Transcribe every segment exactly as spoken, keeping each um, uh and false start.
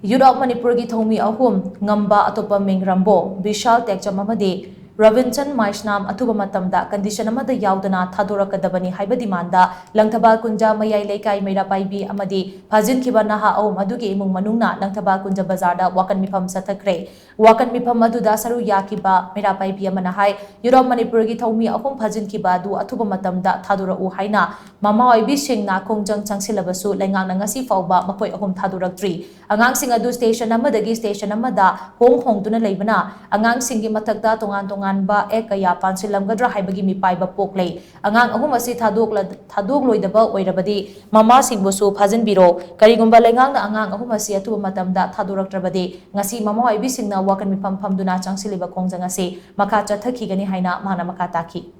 Youth of Manipurꯒꯤ ꯊꯧꯃꯤ ꯑꯍꯨꯝ, ꯉꯝꯕ ꯑꯇꯣꯞꯄ ꯃꯤꯡ ꯔꯝꯕꯣ, ꯕꯤꯁꯥꯜ ꯇꯦꯛꯆꯝ ꯑꯃꯗꯤ ꯔꯕꯤꯟꯆꯟ ꯃꯥꯏꯁꯅꯥꯝ ꯑꯊꯨꯕ ꯃꯇꯝꯗ condition ꯑꯃꯗ ꯌꯥꯎꯗꯅ ꯊꯥꯗꯣꯔꯛꯀꯗꯕꯅꯤ ꯍꯥꯏꯕ demandꯗ ꯂꯪꯊꯕꯥꯜ ꯀꯨꯟꯖ ꯃꯌꯥꯏ ꯂꯩꯀꯥꯏ ꯃꯩꯔꯥ ꯄꯥꯏꯕꯤ ꯑꯃꯗꯤ ꯐꯥꯖꯤꯟꯈꯤꯕ ꯅꯍꯥ ꯑꯍꯨꯝ ꯑꯗꯨꯒꯤ ꯏꯃꯨꯡ ꯃꯅꯨꯡꯅ ꯂꯪꯊꯕꯥꯜ ꯀꯨꯟꯖ ꯕꯖꯥꯔꯗ ꯋꯥꯀꯟ ꯃꯤꯐꯝ ꯆꯠꯊꯈ꯭ꯔꯦ꯫ ꯋꯥꯀꯟ ꯃꯤꯐꯝ ꯑꯗꯨꯗ ꯁꯔꯨꯛ ꯌꯥꯈꯤꯕ ꯃꯩꯔꯥ ꯄꯥꯏꯕꯤ ꯑꯃꯅ ꯍꯥꯏ, Youth of Manipurꯒꯤ ꯊꯧꯃꯤ ꯑꯍꯨꯝ ꯐꯥꯖꯤꯟꯈꯤꯕ ꯑꯗꯨ ꯑꯊꯨꯕ ꯃꯇꯝꯗ ꯊꯥꯗꯣꯔꯛꯎ ꯍꯥꯏꯅ ꯃꯃꯥ ꯑꯣꯏꯕꯤꯁꯤꯡꯅ ꯈꯣꯡꯖꯪ ꯆꯪꯁꯤꯜꯂꯕꯁꯨ ꯂꯩꯉꯥꯛꯅ ꯉꯁꯤ ꯐꯥꯎꯕ ꯃꯈꯣꯏ ꯑꯍꯨꯝ ꯊꯥꯗꯣꯔꯛꯇ꯭ꯔꯤ꯫ ꯑꯉꯥꯡꯁꯤꯡ ꯑꯗꯨ station ꯑꯃꯗꯒꯤ station ꯑꯃꯗ ꯍꯣꯡ ꯍꯣꯡꯗꯨꯅ ꯂꯩꯕꯅ ꯑꯉꯥꯡꯁꯤꯡꯒꯤ ꯃꯊꯛꯇ ꯇꯣꯉꯥꯟ ꯇꯣꯉꯥꯟꯕ act ꯀꯌꯥ ꯄꯥꯟꯁꯤꯜꯂꯝꯒꯗ꯭ꯔꯥ ꯍꯥꯏꯕꯒꯤ ꯃꯤꯄꯥꯏꯕ ꯄꯣꯛꯂꯦ꯫ ꯑꯉꯥꯡ ꯑꯍꯨꯝ ꯑꯁꯤ ꯊꯥꯗꯣꯛꯂ-, ꯊꯥꯗꯣꯛꯂꯣꯏꯗꯕ ꯑꯣꯏꯔꯕꯗꯤ ꯃꯃꯥꯁꯤꯡꯕꯨꯁꯨ ꯐꯥꯖꯤꯟꯕꯤꯔꯣ꯫ ꯀꯔꯤꯒꯨꯝꯕ ꯂꯩꯉꯥꯛꯅ ꯑꯉꯥꯡ ꯑꯍꯨꯝ ꯑꯁꯤ ꯑꯊꯨꯕ ꯃꯇꯝꯗ ꯊꯥꯗꯣꯔꯛꯇ꯭ꯔꯕꯗꯤ ꯉꯁꯤ ꯃꯃꯥ ꯑꯣꯏꯕꯤꯁꯤꯡꯅ ꯋꯥꯀꯟ ꯃꯤꯐꯝ ꯐꯝꯗꯨꯅ ꯆꯪꯁꯤꯜꯂꯤꯕ ꯈꯣꯡꯖꯪ ꯑꯁꯤ ꯃꯈꯥ ꯆꯠꯊꯈꯤꯒꯅꯤ ꯍꯥꯏꯅ ꯃꯍꯥꯛꯅ ꯃꯈꯥ ꯇꯥꯈꯤ꯫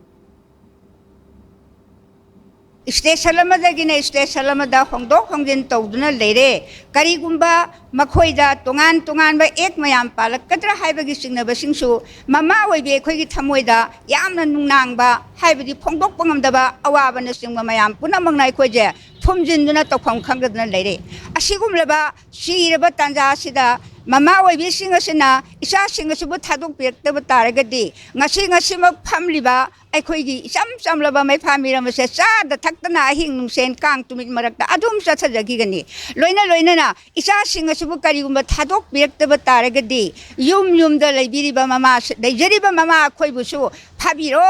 Station ꯑꯃꯗꯒꯤꯅ station ꯑꯃꯗ ꯍꯣꯡꯗꯣꯛ ꯍꯣꯡꯖꯤꯟ ꯇꯧꯗꯨꯅ ꯂꯩꯔꯦ꯫ ꯀꯔꯤꯒꯨꯝꯕ ꯃꯈꯣꯏꯗ ꯇꯣꯉꯥꯟ ꯇꯣꯉꯥꯟꯕ act ꯃꯌꯥꯝ ꯄꯥꯜꯂꯛꯀꯗ꯭ꯔꯥ ꯍꯥꯏꯕꯒꯤ ꯆꯤꯡꯅꯕꯁꯤꯡꯁꯨ ꯃꯃꯥ ꯑꯣꯏꯕꯤ ꯑꯩꯈꯣꯏꯒꯤ ꯊꯃꯣꯏꯗ ꯌꯥꯝꯅ ꯅꯨꯡꯅꯥꯡꯕ ꯍꯥꯏꯕꯗꯤ ꯐꯣꯡꯗꯣꯛꯄ ꯉꯝꯗꯕ ꯑꯋꯥꯕꯅꯆꯤꯡꯕ ꯃꯌꯥꯝ ꯄꯨꯝꯅꯃꯛꯅ ꯑꯩꯈꯣꯏꯁꯦ ꯐꯨꯝꯖꯤꯟꯗꯨꯅ ꯇꯧꯐꯝ ꯈꯪꯗꯗꯅ ꯂꯩꯔꯦ꯫ ꯑꯁꯤꯒꯨꯝꯂꯕ ꯆꯤꯔꯕ ꯇꯥꯟꯖꯥ ꯑꯁꯤꯗ ꯃꯃꯥ ꯑꯣꯏꯕꯤꯁꯤꯡ ꯑꯁꯤꯅ ꯏꯆꯥꯁꯤꯡ ꯑꯁꯤꯕꯨ ꯊꯥꯗꯣꯛꯄꯤꯔꯛꯇꯕ ꯇꯥꯔꯒꯗꯤ ꯉꯁꯤ ꯉꯁꯤꯃꯛ ꯐꯝꯂꯤꯕ ꯑꯩꯈꯣꯏꯒꯤ ꯏꯆꯝ ꯆꯝꯂꯕ ꯃꯩꯐꯥ ꯃꯤꯔꯝ ꯑꯁꯦ ꯆꯥꯗ ꯊꯛꯇꯅ ꯑꯍꯤꯡ ꯅꯨꯡꯁꯦꯟ ꯀꯥꯡ ꯇꯨꯃꯤꯠ ꯃꯔꯛꯇ ꯑꯗꯨꯝ ꯆꯠꯊꯖꯈꯤꯒꯅꯤ꯫ ꯂꯣꯏꯅ ꯂꯣꯏꯅꯅ ꯏꯆꯥꯁꯤꯡ ꯑꯁꯤꯕꯨ ꯀꯔꯤꯒꯨꯝꯕ ꯊꯥꯗꯣꯛꯄꯤꯔꯛꯇꯕ ꯇꯥꯔꯒꯗꯤ ꯌꯨꯝ ꯌꯨꯝꯗ ꯂꯩꯕꯤꯔꯤꯕ ꯃꯃꯥ, ꯂꯩꯖꯔꯤꯕ ꯃꯃꯥ ꯑꯩꯈꯣꯏꯕꯨꯁꯨ ꯐꯥꯕꯤꯔꯣ꯫